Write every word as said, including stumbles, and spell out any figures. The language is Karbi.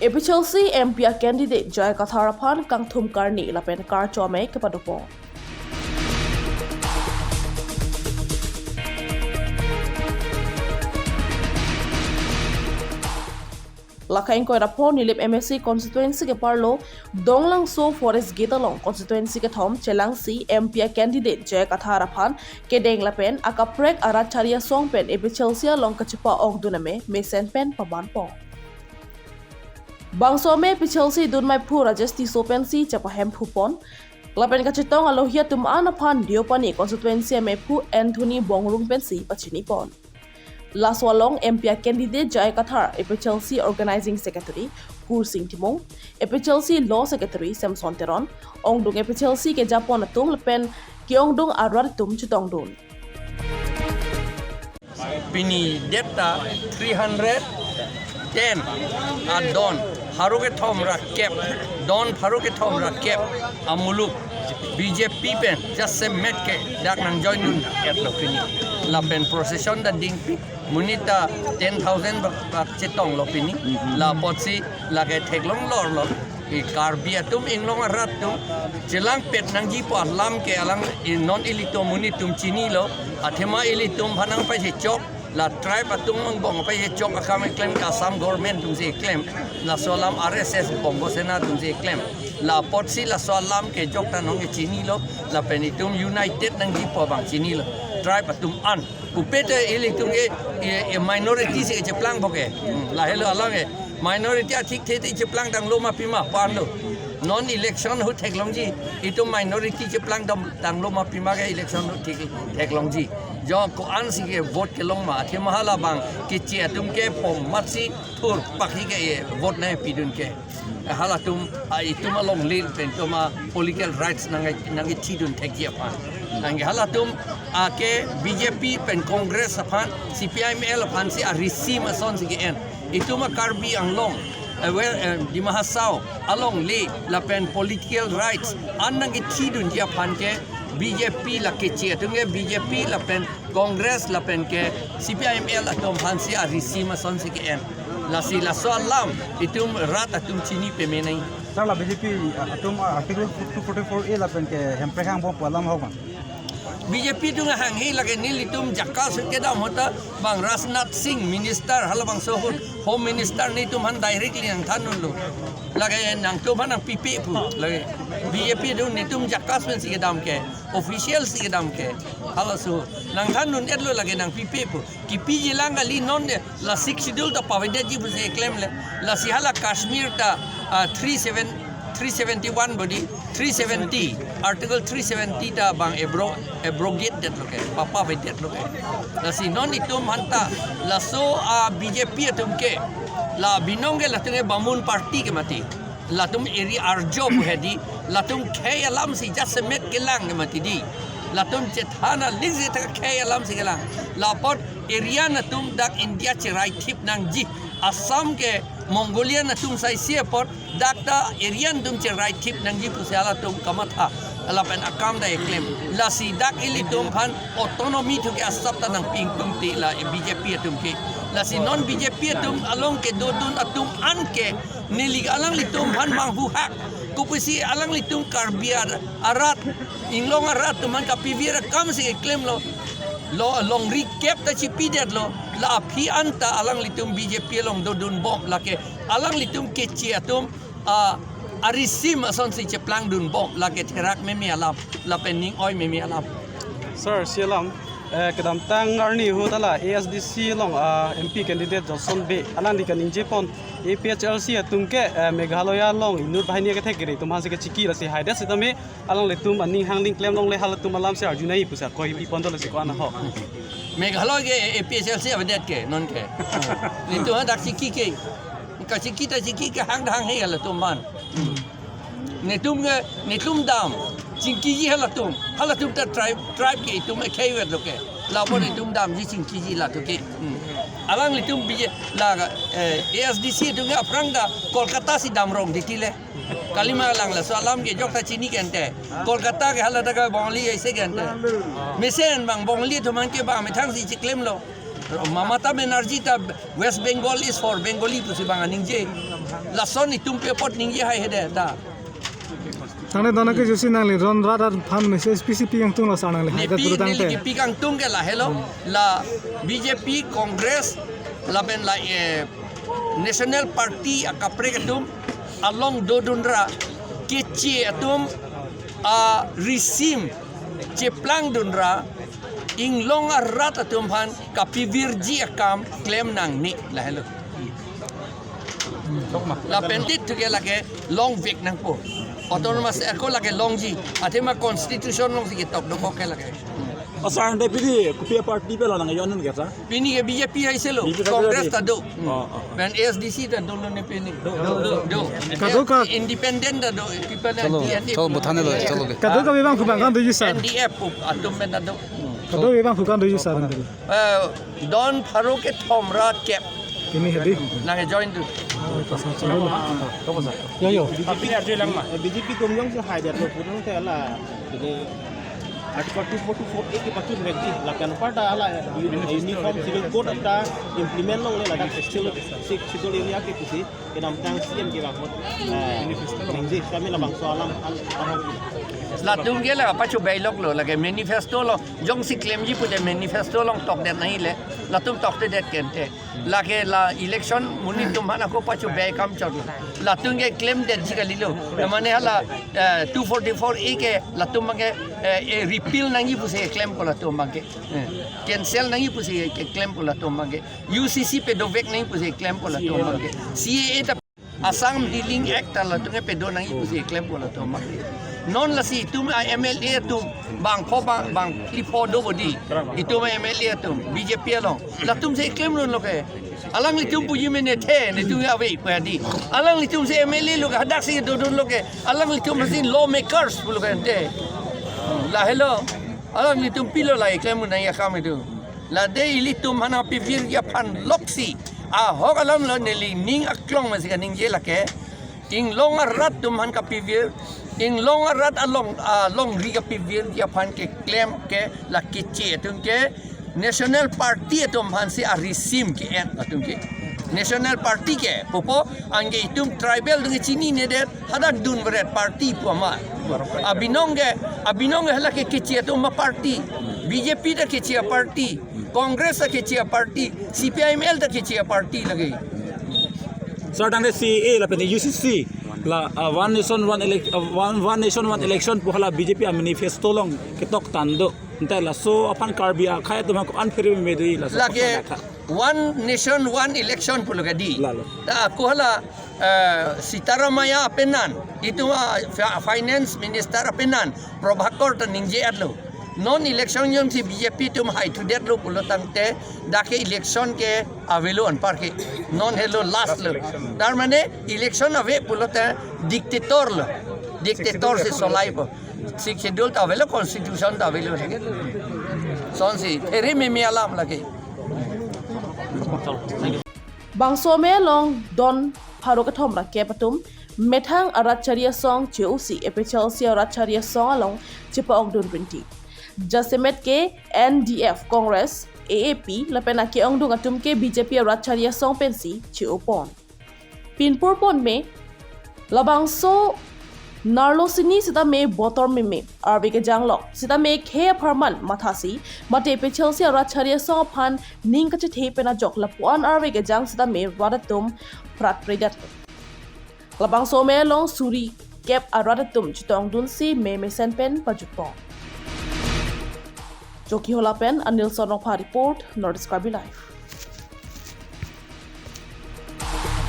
A P H L C M P a candidate J I Kathar aphan kangthum karni lapen karcho amei kepadopon. Lake ingkoi ra pho Nilip M A C constituency ke-arlo Donglangso Forest Gate along constituency kethom chelangsi M P a candidate J I Kathar aphan kedeng lapen akaprek arat chari asong pen A P H L C along kachepa-ongdun amei mesen pen pamanpon. Bangso amei A P H L C dunmei aphu Rajesh Tisso pensi chepahemphupon. Lapen kachetong alohi atum an aphan Deopani constituency ameiphu Anthony Bongrung pensi pachinipon. Laso along M P a candidate J I Kathar, A P H L C Organizing Secretary Kursing Timung, A P H L C Law Secretary Samson Teron, ongdung A P H L C kejapon atum lapen ke-ongdung arat atum chetongdun. Pini date ta three hundred ten adon pharo kethom ra kep, don pharo kethom ra kep amuluk B J P pen jasemet ke dak nangjoindun etlo pini. Lapen procession ta dingpi, monit ta ten thousand bak, bak chetonglo pini. La apotsi lake theklong lorlo. I Karbi atum, Inglong arat atum chelangpet nangjipo alam ke alang i non ilitum monit atum chinilo. Athema ilitum aphan nangpaisechok, la tribe atum angbong paisechok akam keklem ke Assam government atumsi keklem. Laso alam R S S Bongo Sena atumsi keklem. La apotsi laso alam kejok ta nong ke chinilo. Lapen itum united nangjipo abang chinilo. Tribe atum an. Pupe te ilitum ke, e, e, minority si cheplang boke. Hmm, lahelo alam ke. Minority athikthe te cheplang tanglo ma pima pu-anlo. Non election ahut theklongji. Itum minority cheplang tang, tanglo ma pima ke election ahut thek, theklongji. Jo ko-ansi ke vote kelong ma. Athema halabang keche atum ke pom matsi thur pakhi ke e vote nangpidun ke. Halatum, a, itum alongle pen itum a political rights nang, nangkethidun thekji aphan. Nang halatum, a, ke B J P pen Congress aphan, C P I M L aphansi a-regime asonsi ke-en. Itum a Karbi Anglong, a, where, eh, Dima Hasao alongle lapen political rights an nangkethidunji aphan ke B J P la keche atum ke B J P lapen Congress lapen ke C P I M L atum aphansi a-regime asonsi ke-en. Lasi laso alam itum rat atum chini pame nai. Sir, la B J P atum, ah, Article two forty-four A lapen ke Hemprek hangbom pu alam ho bang? B J P atum hanghe lake nelitum JACAS kedam ahut ta bang Rajnath Singh minister halabangso ahut Home Minister netum aphan directly nangthandunlo. Lake nangtum aphan nangpipe pu. Lake B J P atum netum JACAS pensi kedam ke, official si kedam ke. Halaso nangthandun-etlo, lake nangpipe pu. Kipiji lang kali, non de la Sixth Schedule ta pavedetji pusi klemle. Lasi hala Kashmir ta, ah, three seven, three seventy-one bodi, three seventy, Article three seventy ta bang abro-, abrogate detlo ke, papavedetlo ke. Lasi non itum aphan ta, laso, ah, B J P atum ke, la binong ke latum ke Bamun party ke mati. Latum eri arjo pu hedi, latum khei alamsi jasemet kelang ke mati di. Latum chethan aling si ta khei alamsi kelang. La apot Aryan atum dak India cheraithip nangji. Assam ke Mongolian atum saisi apot dak ta Aryan atum cheraithip nangji pusi halatum kamatha. Lapen akam ta keklem. Lasi dak ilitum aphan autonomy thu ke asap ta nangpi ingtungte la B J P atum ke. Lasi non B J P atum along kedodun atum an ke neli alanglitum aphan manghuhak. Kopusi alanglitum Karbi ar-, arat, Inglong arat atum aphan kapivir akamsi klemlo. Lo longri kep ta chipidetlo. La aphi anta alanglitum B J P along dodunbom, lake alanglitum keche atum, ah, a-regime asonsi cheplangdunbom, lake therak meme alam, lapen ning oi meme alam. Sir, si alam, eh, kedamtang arni ahut hala A S D C along, ah, M P candidate Johnson Bey, alangli kaningjepon A P H L C atum ke, eh, Meghalaya along inut banghini kethek kere atum aphansi kachiki, lasi haidet sitame alanglitum aning hang ning klemlongle, halatum alamsi arjunai pusi akoi pipon dolo, si ko-an ho. Meghalaya ke A P H L C avedet ke non ke. Netum hadak chiki ke. Kachiki ta chiki ke hang hanghe halatum aphan. Netum ke, netum dam chingkiji halatum. Halatum ta tribe, tribe ke itum ekheivetlo ke. La apot itum damji chingkiji latum ke. Hmm. Alanglitum bije la, eh, A S D C atum ke aphrang ta Kolkata si damrong titi le. Kalima lang laso alam ke jok ta chini ke ante. Kolkata ke hala ta ke Bongali aise ke ante. Mesen bang Bongali atum aphan ke bang methangsi chiklemlo. Mamata Banerjee ta West Bengal is for Bengali pusi bang aningje. Lason itum pi apot ningje hai hede ta. Tangte dona ke jusi nangli ron rat aphan message pisi pi kangtung lo sar nangli. Ne hai ta pi puru neli tangte. Kipi kangtung ke lahelo. La B J P, Congress, lapen la, eh, National Party akaprek atum along dodunra, keche atum arisim cheplangdunra, inglong arat atum aphan kapivirji akam klem nangne lahelo. Lapen tit thuke lake longvek nangpo. Autonomous ako lake longji. Athema constitution alongsi ketok dokok ke lake. O sar, ante pini kopi aparty pen lo nangjoin ke sar? Pini ke B J P hai selo. B J P Congress hai ta do. Oh, oh. Pen A S D C ta dolo ne pini. Do. Do. Kado ka- Independent ta do. People chalo, D N A. Chalo, bothan lo, chalo ke. Kado kave abang pu abang kan doji sar? N D F pu atum pen ta do. Kado kave abang pu kan doji sar? Eh, don pharo kethom ra kep. Pini hedi. Nangjoin tu. Yo, yo. B J P arjulang ma? Eh, B J P atum jongsi haidet lo putangte la. Ini Article two forty-four A kepachun vekji. Lapen anparta la Uniform Civil Code ta implement longle ladak Sixth Schedule, Sixth Schedule area ke pusi. Kedamtang C M ke bang hot. Eh, ningje kami labangso alam, al-, alam. Latum ke la pachu bailok lo, lake manifesto lo, jongsi klemji pute manifesto along tokdet nangji le, latum toktedet kente. Lake la election monit atum aphan ako pachu bai kam chot lo. Latum ke klemdetji kalilo. Mane hala, eh, two forty-four A ke latum abang ke, eh, eh, repeal nangji pusi klempo latum abang ke. Eh, cancel nangji pusi ke klempo latum abang ke. U C C padovek nangji pusi klempo latum abang ke. C A A ta Assam Healing Act ta latum ke pado nangji pusi klempo latum abang ke. Non lasi itum a-M L A atum bang pho bang, bang phli pho do bodi. Itum a-M L A atum B J P along. Latumsi klemdunlo ke. Alanglitum puji mene the, netum ave pu hedi. Alanglitumsi M L A lo ke, hadaksi dodunlo ke. Alanglitum masi lawmakers pulo ke ante. Lahelo. Alanglitum pilo la klemdun nangji akam itum. Lade ilitum aphan kapivirji aphan loksi. Ahok alam lo neli ning aklong masi kaningje lake. Inglong arat atum aphan kapivir. Inglong arat along, alongri kapivirji aphan keklem ke la keche atum ke National Party atum aphansi arisim ke-en atum ke. National Party ke pupo anke itum tribal atum ke chininedet hadak dunveret party pu ama. Abinong ke, abinong ke hala ke keche atum aparty. B J P ta keche aparty. Congress ta keche aparty. C P I M L ta keche aparty lake. Sir, tangte C A A lapen U C C la, uh, one nation, one elec-, uh, one, one nation, one election pu hala B J P a-manifesto along ketoktan do. Ante laso aphan Karbi akhei atum ako anphere me do laso. Lake aphan akha. One nation, one election pulo ke di. Lalo. Ta ako hala, eh, Sitaramaya apenan, itum a fi-, finance minister apenan, Prabhakar ta ningje-etlo. Non election jongsi B J P atum haithudetlo pulo tangte, dak ke election ke avelo anpar ke. Non helo last lo. Tar mane election ave pulote dictator lo. Dictator si solaipo. Sixth Schedule ta avelo, constitution ta avelo. Sonsi, theri mimi alam lake. Bangso amei along don pharo kethom ra kep atum methang arat chari asong che-osi A P H L C arat chari asong along chepa-okdun rinti. Jasemet ke N D F, Congress, A A P lapen ake-ongdung atum ke B J P arat chari asong pensi che-opon. Pinpur ponme, labangso narlo sini sitame botor meme arve kejang lok, sitame khei apharman mathasi mate A P H L C arat chari asong aphan ning kachethe pen ajok lapu-an arve kejang sitame rat atum pratpredet. Labangso amei along suri kep arat atum chetongdunsi mei mesen pen pajutpon. Chokihola pen Anil Sonokpha report, North East Karbi Live.